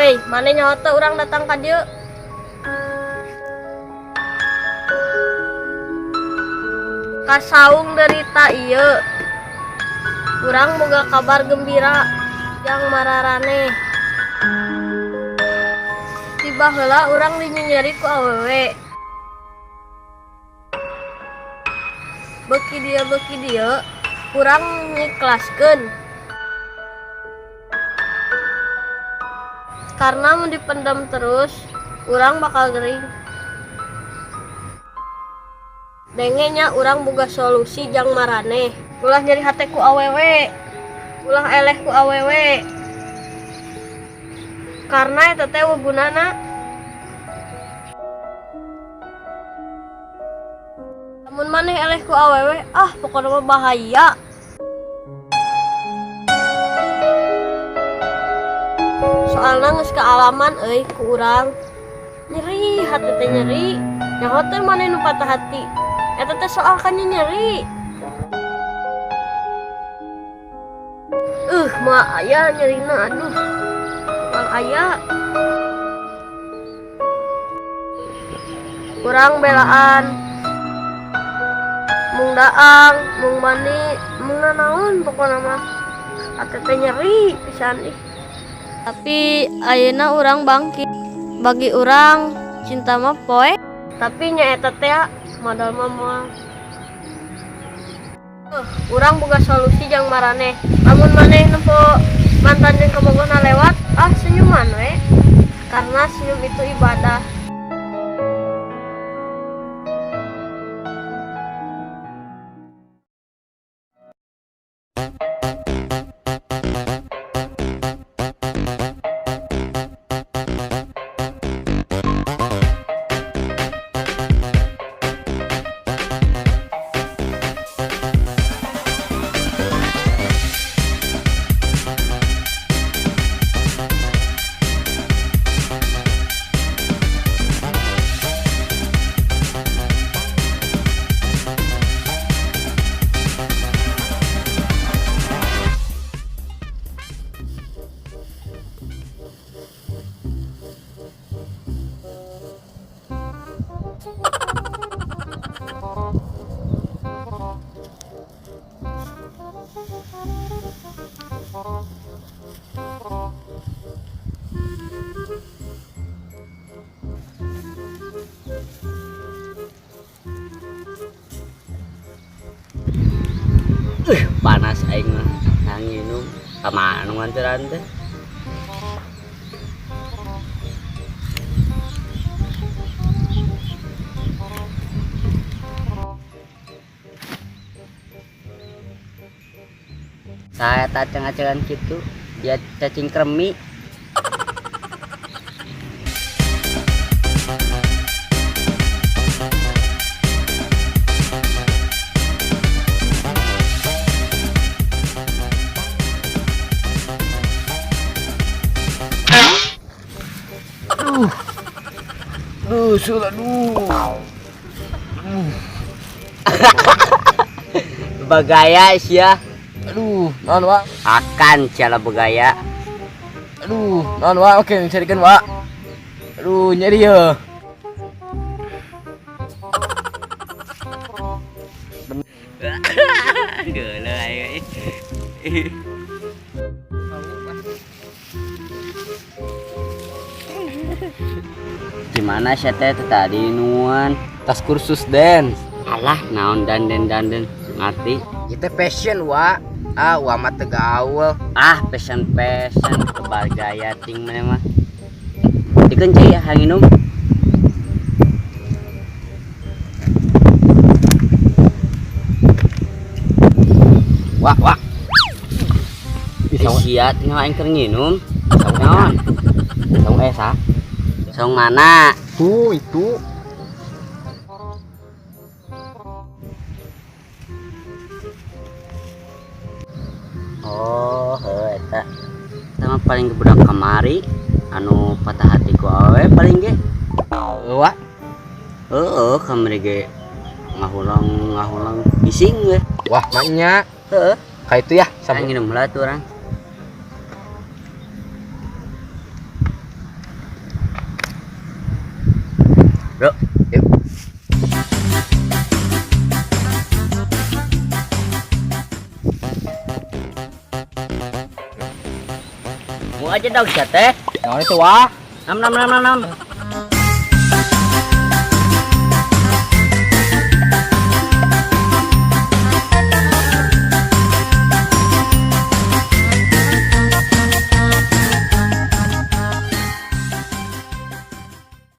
Woi, maneh nyaho teu urang datang ka dieu? Kasaung derita ieu. Urang boga kabar gembira jang mararaneh. Ti baheula urang dinyenyeri ku awewe. Beuki dieu urang ngikhlaskeun. Karena mun dipendam terus, urang bakal gering. Denge nya urang boga solusi jang maraneh. Ulah nyeri hate ku awewe, ulah eleh ku awewe. Karena eta teh euweuh gunana. Lamun maneh eleh ku awewe, ah pokona mah bahaya. Soalna geus kaalaman euy ku urang. Nyeri hati teh nyeri. Nyaho teh maneh nu patah hati. Eta teh soal kan nyeri. Moal aya nyerina aduh. Moal aya. Urang belaan. Mung daang, mung mani, mung nanaon pokona mah. Hati teh nyeri pisan ih. Tapi ayeuna urang bangkit. Bagi urang cinta mah poe, tapi nya eta teh modal mah moal. Urang boga solusi jang maraneh. Lamun maneh nempo mantan jeung kabogohna lewat, ah senyuman we. Karena senyum itu ibadah. Panas aing mah nginum ka mana nu nganteran teh. Saya tacang-acangan gitu, dia cacing kremi. Aduh. Aduh, sul, aduh. Bagaya sia. Aduh, naon wa? Akan cara begaya. Aduh, naon wa? Oke, carikan wa. Aduh, nyeri ya. Geuleuh aing. Gimana sih teh tadi nuan? Tas kursus dance. Alah, naon danden danden ngerti? Itu fashion wa. Ah, wa mah teu gaul. Ah, fashion fashion kebal gaya ting mana mah. Dikeun cai hayang minum. Wah, wah. Bisa sia tinggal aing keur nginum. Saung naon? Saung esa. Saung mana? Tuh, itu. Oh, heuh eta. Eta mah paling budak kamari anu patah hati ku awewe paling ge. Heuh, wa. Heueuh, kamari ge ngahulang-ngahulang bising ge. Wah, maknya. Heeh. Ka itu ya, Saya nginum heula tuh urang. Aja dog sia teh. Naon itu, Wa? Nam nam nam nam nam.